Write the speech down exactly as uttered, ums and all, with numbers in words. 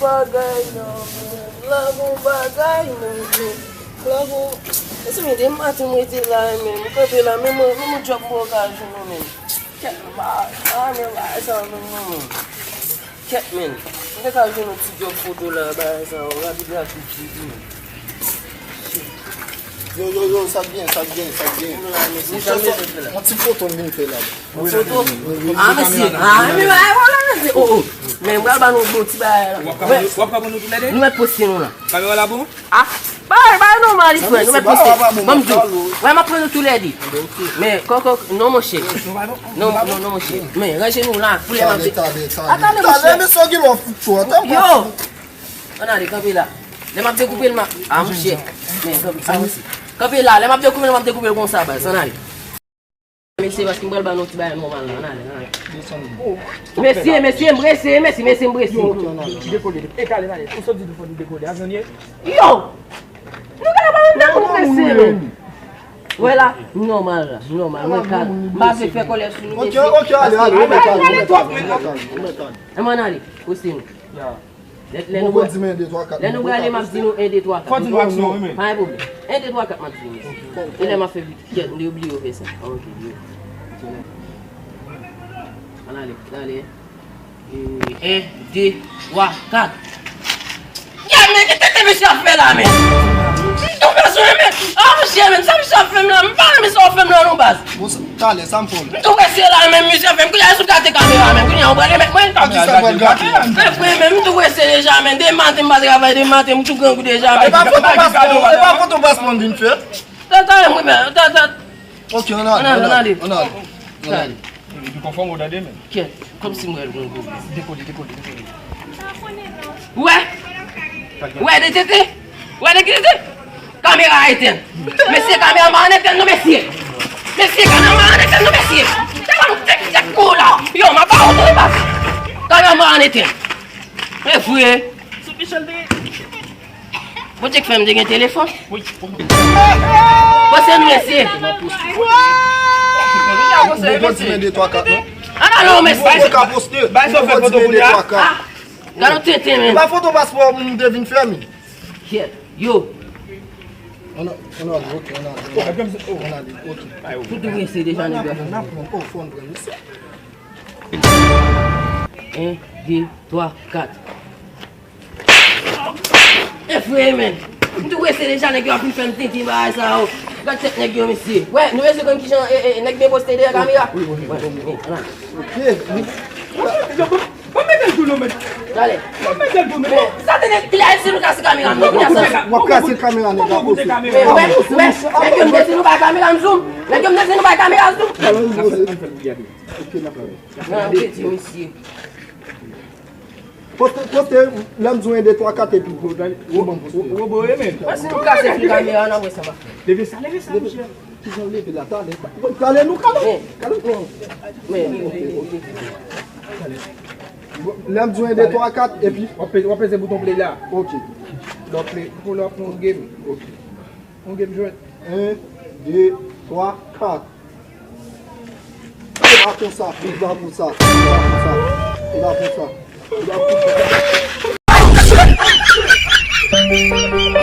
Bagay non, men. Love yon bagay non, men. Love yon... Mezanmi, depi maten mwen rete la, men. Mwen kanpe la, men mwen, men mwen djòb mwen ka jwenn nou, men. Kèt, mwen pa, pa renmen bagay sa, men, non, men. Kèt, men. Mwen te ka jwenn yon ti djòb foto la, bagay sa, rapid, rapid, rapid, men. Yo, yo, yo, sa k gen, sa k gen, sa k gen. Yon ti foto m vin fè la. Yon foto? Ah, mesye. Ah, men bagay wala, mesye. Oh, oh. Men m pral ba nou bon ti bagay la. W ap ka pran nou toulède? Nou mèt poste nou la. Kamera la bon? Ah, bagay, bagay nòmal, frè. Nou mèt poste. Ban m di w. Wè, m ap pran nou toulède. Men, kòkò, non, monchè. Non, non, non, monchè. Men, ranje nou la. Pou lè m ap... Talè, talè, talè. Talè, mesye, w gen lè w fout cho. Yo! Ann ale, kanpe la. Lè m ap dekoupe l, m ap... Ah, monchè. Men, kanpe, avanse. Kanpe la. Lè m ap dekoupe l, m ap dekoupe l konsa, baz. Ann ale. Mesye, paske m pral ba nou ti bagay nòmal la. Ann ale, ann ale. Mesye, mesye, m prese, mesye, mesye, m prese. Dekole, dekole. E, talè, talè. Ou sot di nou fò nou dekole. A, zanmi. Yo! Nou ka pa anndan nou prese, men. Wè la, m nòmal la, m nòmal. Mwen kalm. M pa vle fè kòlè sou nou, mesye. Ok, ok, ale, ale, ou mèt ale, ou mèt ale, ou mèt ale. Ann ale, poste nou. Lè, lè nou... Bon, bon, di m en, de, twa, kat. Lè nou prale, m ap di nou en, de, twa, kat. Fò di nou aksyon, wi, men. Pa gen pwoblèm. En, de, twa, kat, m ap di nou. E lè m ap fè vit, kèt, m te obliye yo fè sa. Ah, ok, yo. Ann ale, ann ale. E, en, de, twa, kat. Gad, men, ki tenten mesye ap fè la, men. M tou bezwen, men. Ah, monchè, men, sa misye ap fè m la, m pa renmen sa w fè m la, non, baz. Bon, sa, talè, sa m fè w la? M tou prese la, men, misye ap fè m. Kounye a, sou gate kamera, men. Kounye a, ou pral remèt mwen? A ki sa pral gate? Men, frè, men, m tou prese deja, men. Depi maten, m pa travay, depi maten, m tou grangou deja, men. E pa foto paspò, e pa foto paspò m vin fè? Tata, mwen, men, tata. Ok, ann ale, ann ale, ann ale. Ann ale. Epi konfòm ou tande, men. Kèt, kòmsi m wè l gon gwo. Dekole, dekole, dekole. Wè! Wè de tete! Wè de tete! Kamera a etèn! Mesye, kameraman an etèn non, mesye! Mesye, kameraman an etèn non, mesye! Tèlman m tek tèt kou la! Yo, m ap ba ou tou baz! Kameraman an etèn! E vre! Sou Michel de... Bondye k fè m te gen telefòn. Poste nou, mesye. Bon, bon, di men de, twa, kat, non. Ann ale, mesye. Ou ka poste. Bon, bon, di men de, twa, kat. Ah, gade yon tenten, men. E pa foto paspò moun te vin fè, men. Kèt, yo. Ann ale, ok, ann ale. Ann ale, ok. Tout ou prese deja, nèg yo. N ap pran, n ap pran, oh, fò n pran, mesye. En, de, twa, kat. E vre, men. M tou prese deja, nèg yo ap vin fè m tenten bagay sa yo. Gad tèt nèg yo, mesye. Wè, nou mesye konn kijan, e, e, nèg byen poste dèyè kamera. Wè, men, ann ale. Ban m mete l tou non, men. Talè. Ban m mete l tou, men. Sa te nèt klè, si nou kase kamera m, nèg yo sa. W ap kase kamera, nèg la. Wè, wè, nèg yo m te di nou bay kamera m zoom. Nèg yo m te di nou bay kamera zoom. Ok, n ap fè. Nan, ou te di, mesye. Poste, poste, lè m di w en, de, twa, kat epi. Ou ban m poste. Ou, ou, ou, ou, men. Mwen, si nou kase fil kamera, n ap wè sa m ap fè. Leve sa, leve sa, monchè. Kijan w leve la? Talè, talè, nou kale. Men, kale. Men, men, men, men, men. Bon, lè m di w en, de, twa, kat, epi. W ap peze, w ap peze bouton play la. Ok. Lè w play, pou lè w ap fè yon game. Ok. Yon game jwèt. En, de, twa, kat. E pa konsa, e pa konsa, e pa konsa, e pa konsa, e pa konsa.